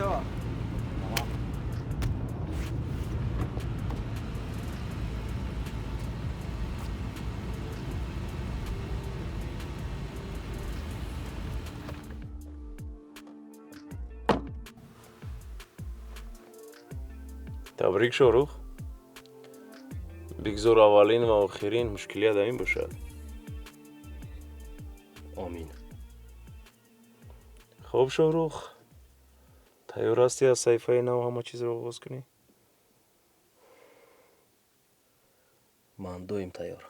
Мешавад. Табрик, Шоҳрух. Бигзор аввалин ва охирин мушкилият ҳамин бошад. Омин. Хуб, Шоҳрух, тайёр ҳастӣ аз саҳифаи нав ҳама чизро оғоз кунӣ? Ман доим тайёр.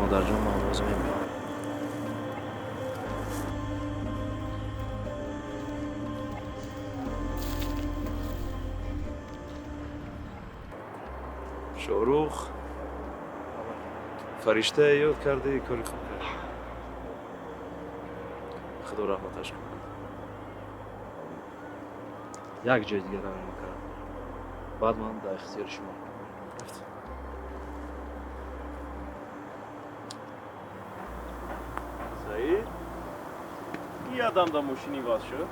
Модарҷон, ман боз мебиём. Шоҳрух, фариштае ёд кардӣ, кори хуб кардӣ. Худо раҳматаш кунад. Як ҷои дигар равон мекардам, баъд ман дар ихтиёри шумо. Саид, ин адам да мошин иваз шуд?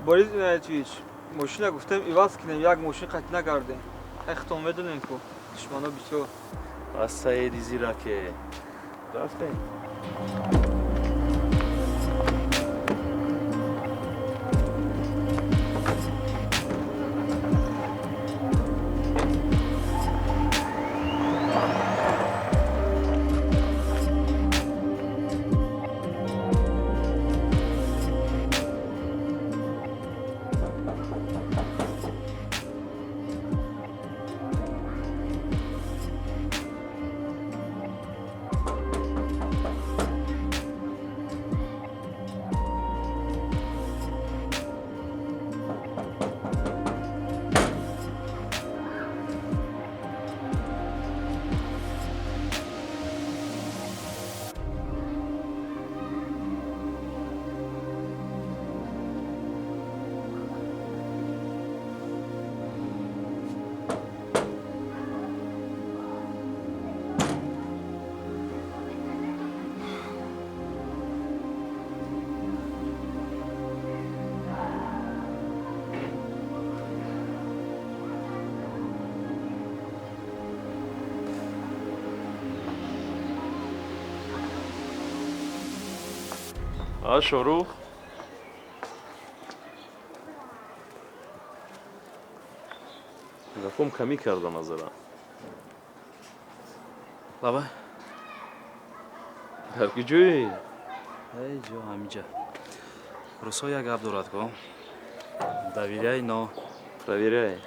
Борис Иноятович, мошина гуфтем иваз кунем, як мошин қатъ накардем. Хай, худтон медонем, ку душмано бисёр. Аз Саиди зираке. Рафтем. А, Шоҳрух, гапом камӣ карда назарам. Лаба. Дар куҷоӣ? Ҳеҷ ҷо, ҳамиҷа. Рӯзҳо як гап дорад ко: доверяй, но Проверяй.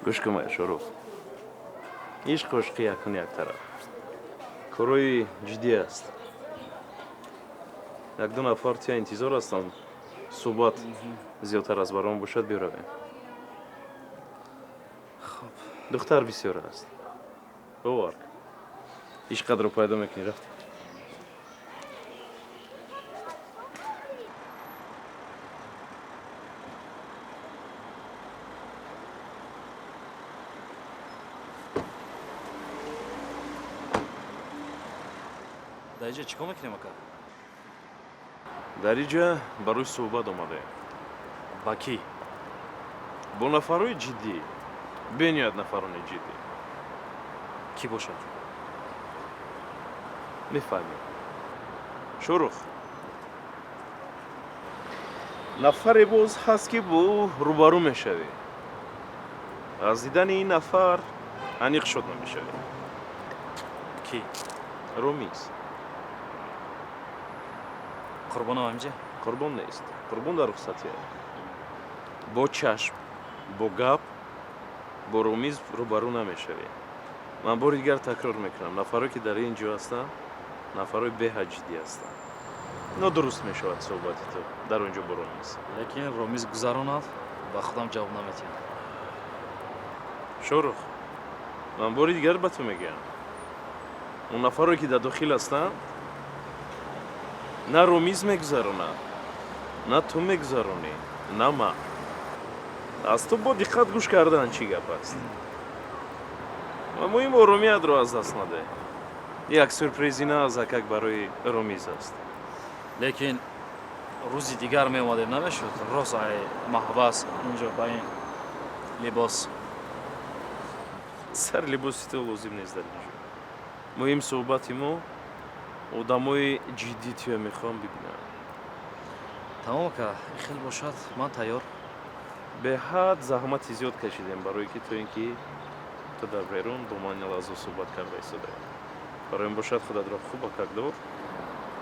Гӯш кун, Шоҳрух, ишқ ошиқи якун як тараф, корҳои ҷиддӣ аст. Якду нафар тия интизор ҳастанд. Суҳбат зиёдтар аз баром бошад, биравем. Хуб. Духтар бисёр аст, бовар кун. Ишқадро пайдо мекунӣ, рафт. Дар иҷа чӣ кор мекунем, ака? Дар иҷа барои суҳбат омадаем. Ба кӣ? Бо нафарҳои ҷиддӣ, бениҳоят нафарони ҷиддӣ. Кӣ бошад? Мефаҳмем. Шорух, нафаре боз ҳаст, ки бо ӯ рӯбарӯ мешавӣ. Аз дидани ин нафар аниқ шод намешавӣ. Кӣ? Ромиз. Қурбонам ҳамҷа? Қурбон нест. Қурбон дар рухсатия. Бо чашм, бо гап, бо Ромиз рӯбарӯ намешавӣ. Ман бори дигар такрор мекунам, нафарое ки дар ин ҷо ҳастанд, нафарҳои беҳад ҷиддӣ ҳастанд. Нодуруст мешавад суҳбати ту дар он ҷо бо Ромиз. Лекин Ромиз гузаронад, ба худам ҷавоб наметиҳам. Шорух, ман бори дигар ба ту мегӯям, он нафарое ки дар дохил ҳастанд, на Ромиз мегузаронад, на ту мегузаронӣ, на ман. Аз ту бо диққат гӯш кардан чӣ гап аст. Ва муҳим оромиятро аз даст надеҳ. Як сюрпризи наазакак барои Ромиз аст. Лекин рӯзи дигар меомадем, намешуд? Рост ай маҳбас инҷо ба ин либос. Сар либоси ту лозим нест дар инҷо. Муҳим суҳбати мо, одамои ҷиддӣ туя мехоҳам бибинам. Тамом, ака, хел бошад, ман тайёр. Беҳад заҳмати зиёд кашидем барое ки то ин ки ту дар берун бо ман лаҳзо суҳбат карда истодаӣ. Барои ин бошад худатро хуб акак дор.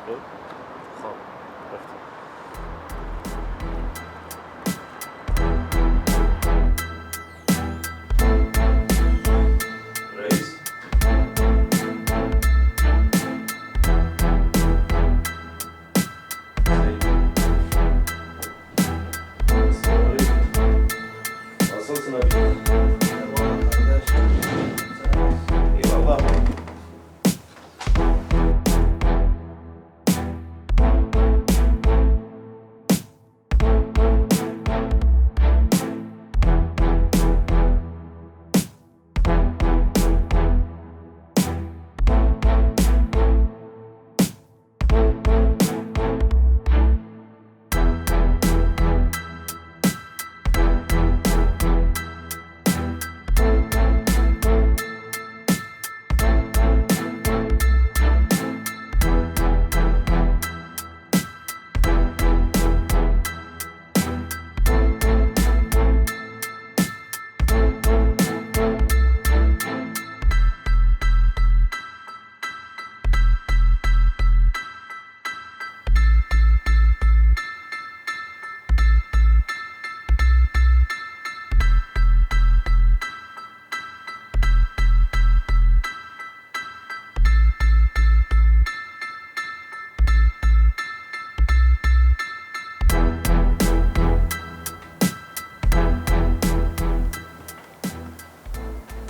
Хуб? Хоб. Рафтем. Раис. Nasılsın abi? Eyvallah.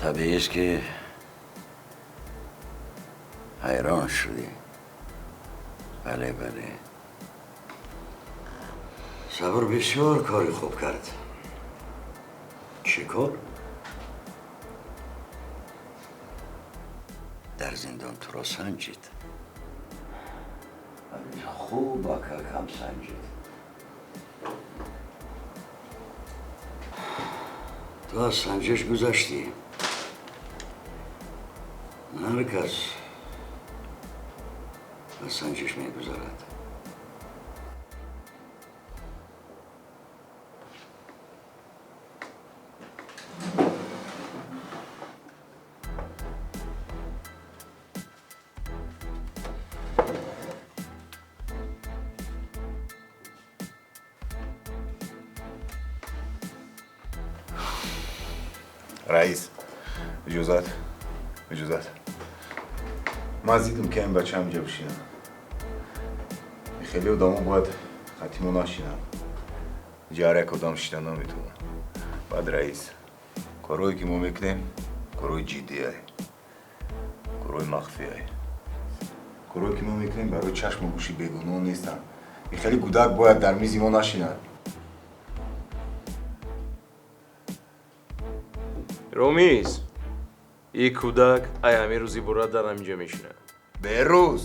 طبیعی است که حیران شدی. بله بله، صبر بسیار کاری خوب کرد. چه کار؟ در زندان تو را سنجید. خوب اکاکم سنجید. تو از سنجش گذشتی. هر کس از سنجش میگذرد. رئیس، اجازت اجازت. من دیدم که این بچه همینجا بشینم. خیلی آدم باید خطیمو نشینم. اینجا هر یک آدم شیدن نمیتونه. بعد رئیس، کارهایی که ما میکنیم کارهای جدیه، کارهای مخفیه. Корое ки мо мекунем барои чашму гӯши бегуноҳ нестанд. И хеле гудак бояд дар мизи мо нашинад. Ромиз, и кӯдак ай ҳамин рӯзи бурад дар ҳаминҷа мешинад. Берӯз,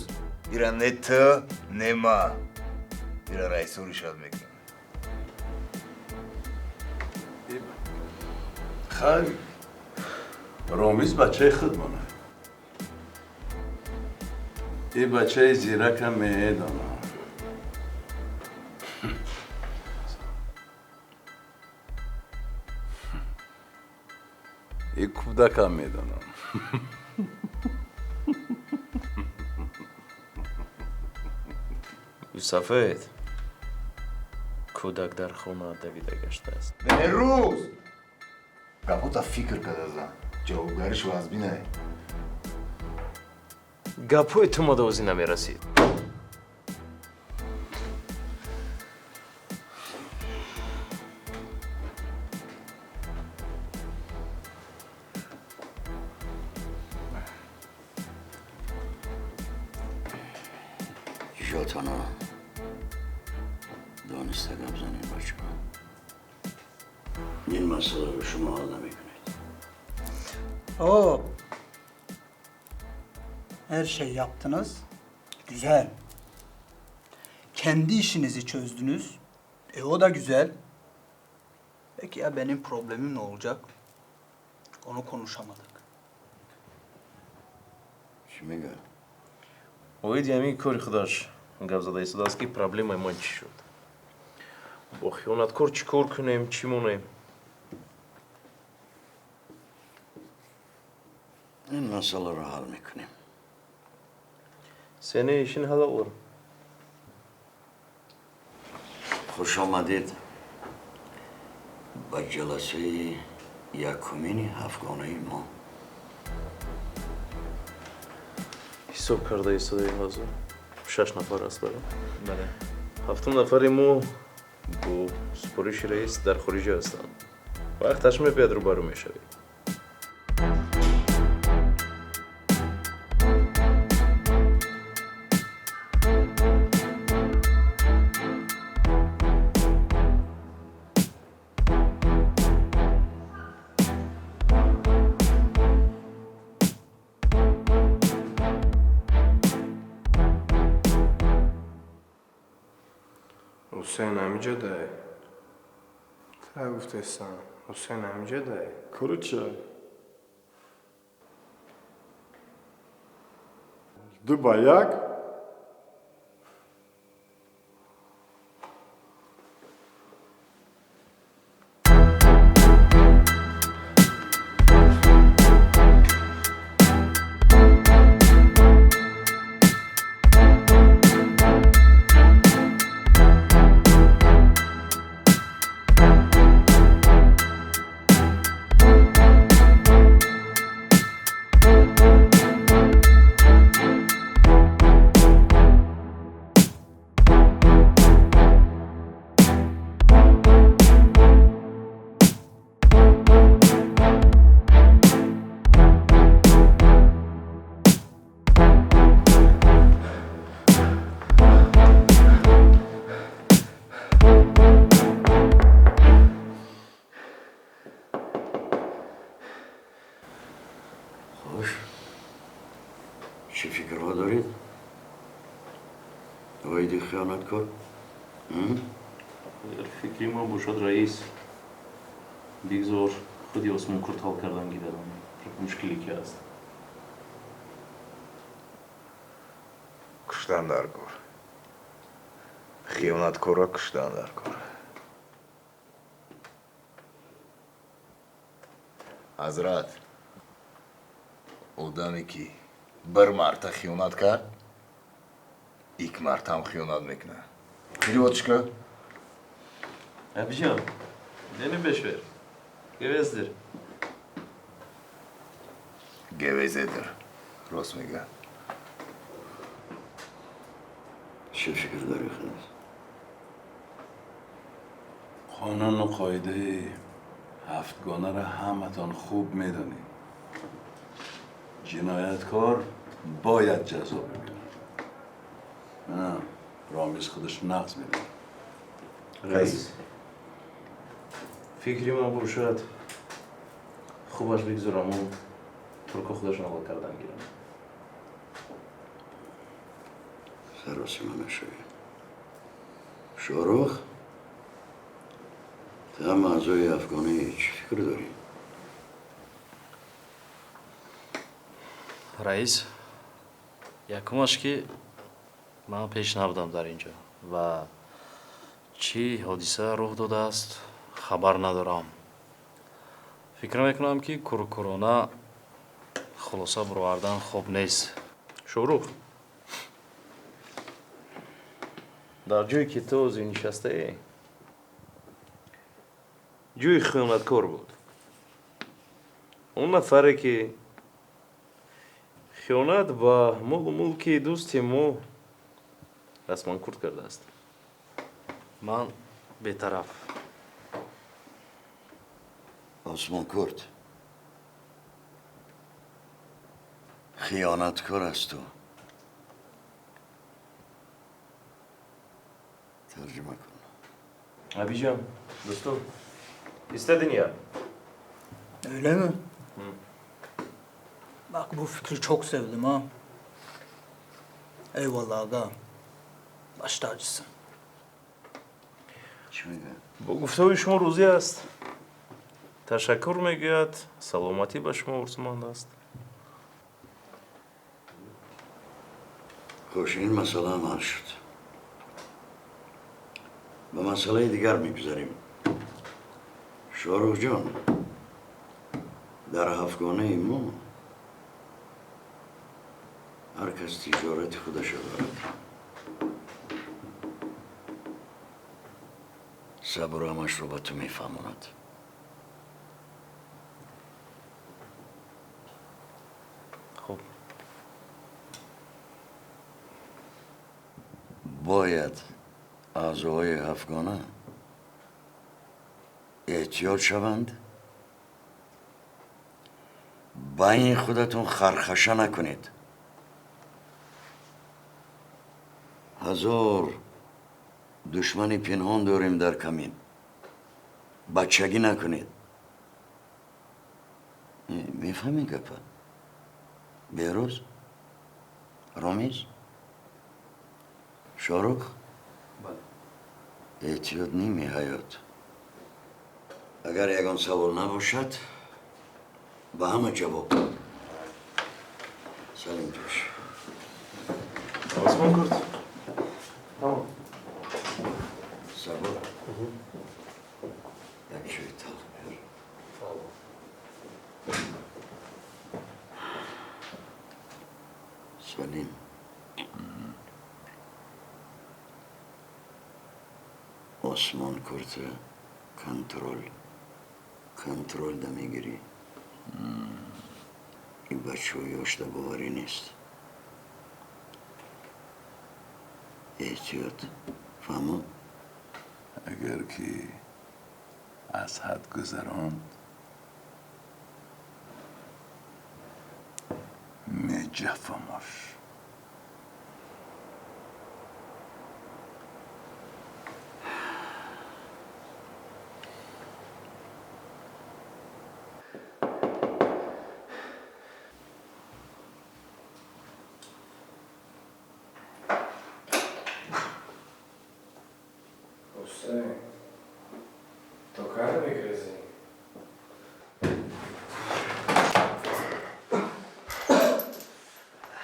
ира не ту, не ма. Ира раисо решат мекунад. Хайр, Ромиз бачаи худмона. И бачаи зирака медонам. И кӯдакам медонам. Юсафед, кӯдак дар хона давида гаштааст. Берӯз! Гапота фикр карда зан. Ҷавобгариш вазбинае. Гапҳои ту мадовозӣ намерасид. Ҷотона дониста гап занем, бачаҳо. Ин масъаларо шумо ҳал намекунед. О, her şey yaptınız. Güzel. Kendi işinizi çözdünüz. O da güzel. Peki ya benim problemim ne olacak? Onu konuşamadık. Чӣ мегӯяд? Оиди ҳамин кори худаш гап зада истодааст, ки проблемаи ман чӣ шуд? Бо хиёнаткор чӣ кор кунем, чӣ монем? Ин масъаларо ҳал мекунем. Сене ишин ҳал olur. Хуш омадед ба ҷаласаи якумини ҳафтгонаи мо. Ҳисоб карда истодаем ҳозир. 6 нафар аст, бале? Бале. 7 нафари мо бо супориши раис дар хориҷа ҳастанд. Вақташ мебиёд, рӯбарӯ мешавед. Ҳусейн ҳамиҷадай? Та гуфтестам, Ҳусейн ҳамиҷадай? Короче, 2 ба 1. Хуш, чӣ фикрҳо доред? Оиди хиёнаткор? Фикри мо бошад, раис, бигзор худи Осмонкурт ҳал кардан гирад мушкиле ки ҳаст. Куштан дар кор. Хиёнаткорро куштан дар кор. Ҳазрат, одаме ки бір марта хиёнат кард, ик мартам хиёнат мекунад. Переводчика. Abicam, beni beş ver. Gevezdir. Gevezedir. Рост мегӯяд. Чӣ фикр дорӣ худат? Қонуну қоидаи ҳафтгонаро ҳаматон хуб медонед. Ҷинояткор бояд ҷазо бибинад. Ромиз худаш нағз медонад. Раис, фикри ман бошад, хубаш бигзораму турко худашон ҳал кардан гиранд. Саросима нашавед. Шоҳрух, ту ҳама аъзои афғонӣ чӣ фикр дорӣ? Раис, якумаш ки ман пеш набудам дар ин ҷо ва чӣ ҳодиса рух додааст хабар надорам. Фикр мекунам ки куркурона хулоса баровардан хуб нест. Шоҳрух, дар ҷое ки ту ҳозир нишастаӣ, ҷои хиёнаткор буд. Он нафаре ки хиёнат ба молу мулки дӯсти мо расман курт кардааст. Ман бетараф. Осмон Курт, хиёнаткор аст ту. Тарҷума кун. Абиҷон, дӯстон, istedin ya. Öyle mi? Bak bu fikri çok sevdim ha. Eyvallah aga. Baş tacısın. Чӣ мегӯяд? Бо гуфтаҳои шумо розӣ аст. Ташаккур мегӯяд, саломатӣ ба шумо орзуманд аст. Хуш, ин масъалаам ҳал шуд. Ба масъалаи дигар мегузарем. Шоҳрухҷон, дар ҳафтгонаи мо ҳар кас тиҷорати худашо дорад. Сабру ҳамашро ба ту мефаҳмонад. Хуб. Бояд аъзоҳои ҳафтгона эҳтиёт шаванд, байни худатон хархаша накунед. Ҳазор душмани пинҳон дорем дар камин. Бачагӣ накунед. Мефаҳмӣ гапа? Беҳрӯз? Ромиз? Шоҳрух? Эҳтиёт ними ҳаёт. Агар ягон савол набошад, ба ҳама ҷавоб. Салим ҷош. Осмон Курт. Тамом. Сабур. Як чӯи талх биёр. Салим. Осмон Курта контрол да мегирӣ. Ин бачаҳои ёшда боварӣ нест. Эҳтиёт, фаҳмо? Агар ки аз ҳад гузаронд, меҷафамаш. Hüseyin, то кай мегрезӣ?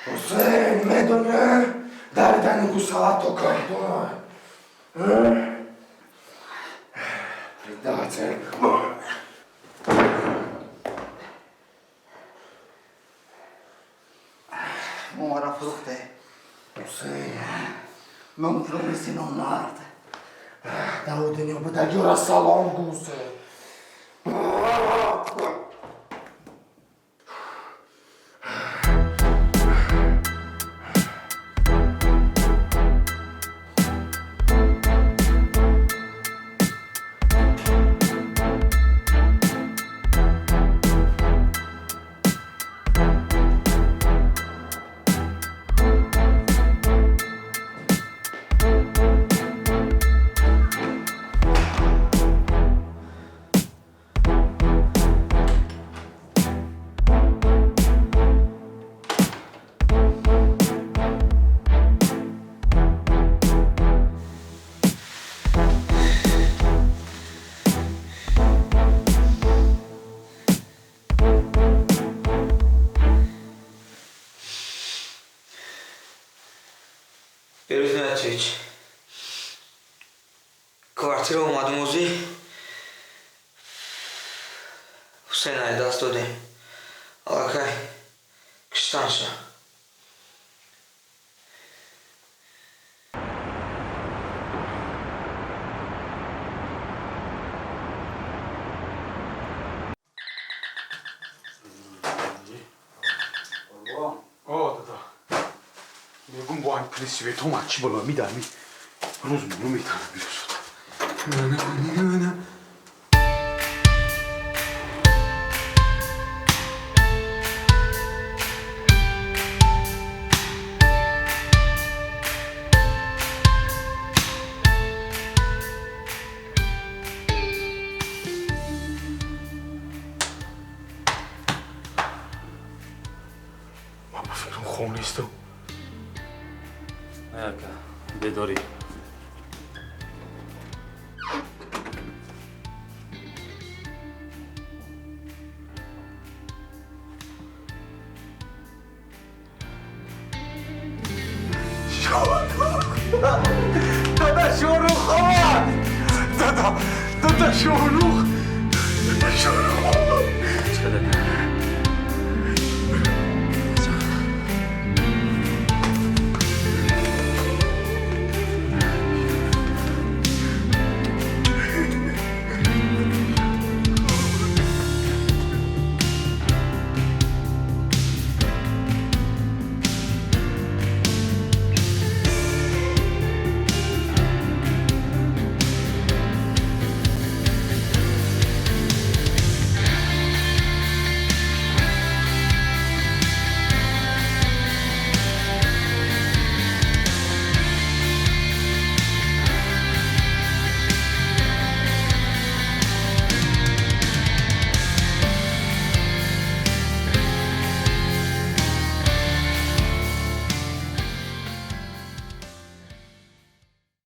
Ҳусейн, медонӣ, даридани гусала то кай донай? Предатель. Моро фурӯхте. Ҳусейн, Мумкин номард. Давудини будагиёра салом гӯсе. Квартира омадем озӣ. Ҳусейн ай даст додем. Аллакай киштанша. О, дада. Мегум бо ҳами пули светом аз чӣ боло мидами рӯз муру метанам бирӯзода. Ман ба фикрам хоб нестам. Не, ака, бедорӣ. Дада Шоҳрух омад! Дада, дада Шоҳрух! Дада Шоҳрух омад!